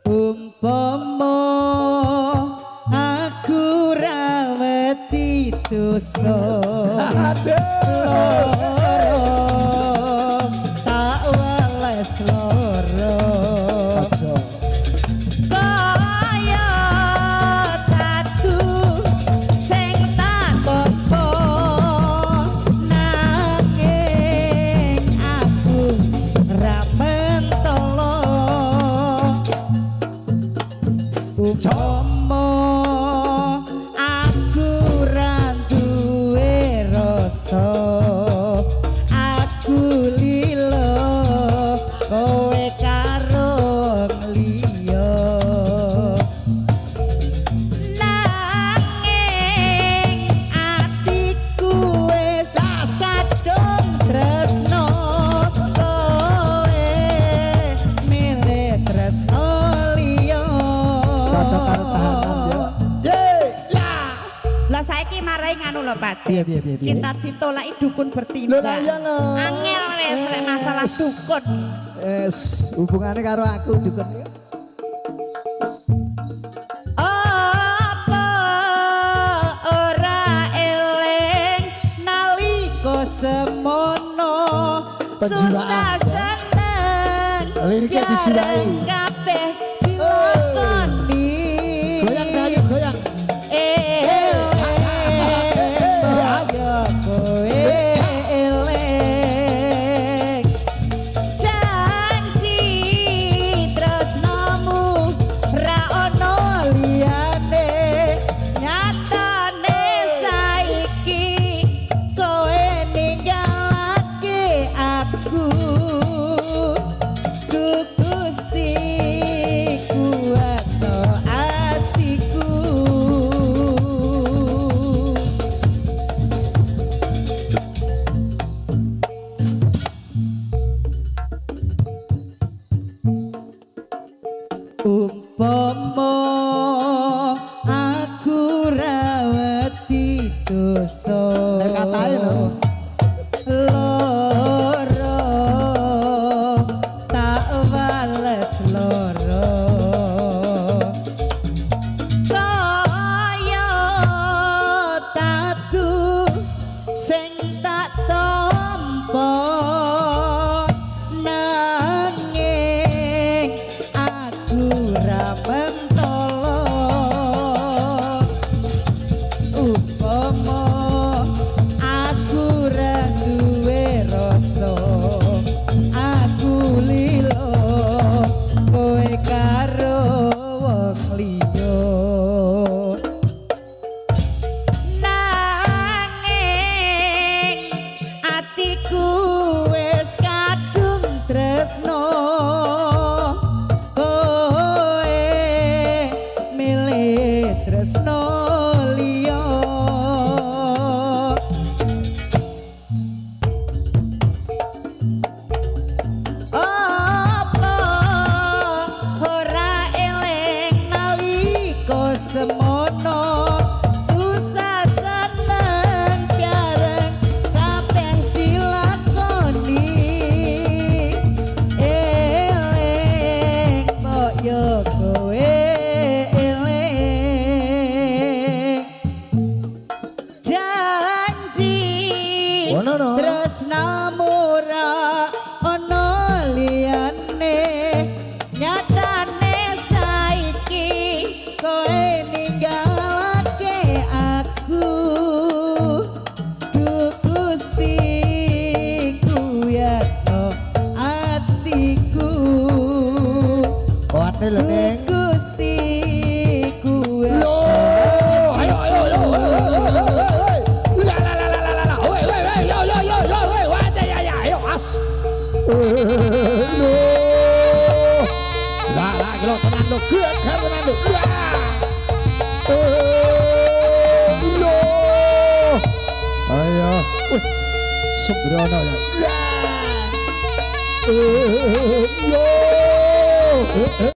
Umpama aku ra wedi dosa, Aduh. loro tak wales loro. Aja. Kaya tatu sing tak tompo, nanging aku ra mentolo. Umpama aku ra duwe rasa, aku lilo kowe karo liya. Nanging atiku wis kadung tresno, kowe milih tresno liya. Cocok karo tahanan ya. Ye, ya. Lah, saiki marai nganu lho, Pak. Piye, piye, piye, piye? Cinta ditolaki, dukun Lho bertindak. lah iya lho. Angel wis lek masalah dukun. Es, hubungannya karo aku dukun. Apa ora eling nalika semono Penjiwaan, susah ya. seneng Liriknya dijiwai. bareng kabeh dilakoni. Goyang kayu, goyang. Eling kaya kowe eling janji tresnomu ra ono liyane, nyatane saiki kowe ninggalake aku. Duh Gusti, kuatno atiku. Umpama aku ra wedi dosa, Nek katahe lho. Loro tak wales loro. Kaya tatu sing tak tampa, nanging aku ra mentolo. Upama aku ra duwe rasa, aku lilo kowe karo wong liya. Nanging atiku wis kadung tresno, kowe milih tresno liya. Apa ora eling nalika semono susah seneng bareng kabeh dilakoni? Eling kaya kowe eling janji Ono no. tresnamu ra ono liyane, nyatane saiki kowe ninggalake aku. Duh Gusti, kuyatno atiku. Kuatne lho, Duh Neng. Gusti, kuyatno. Loh, ayo ayo ayo. La la la la la la. Oi oi oi yo yo yo yo oi wah ya ya ya ayo as. Loh. Lah lah iki lho tenan lho, geger tenan lho. Wah. Loh. Ayo. Wih. Sembrono ya. Lah. Loh.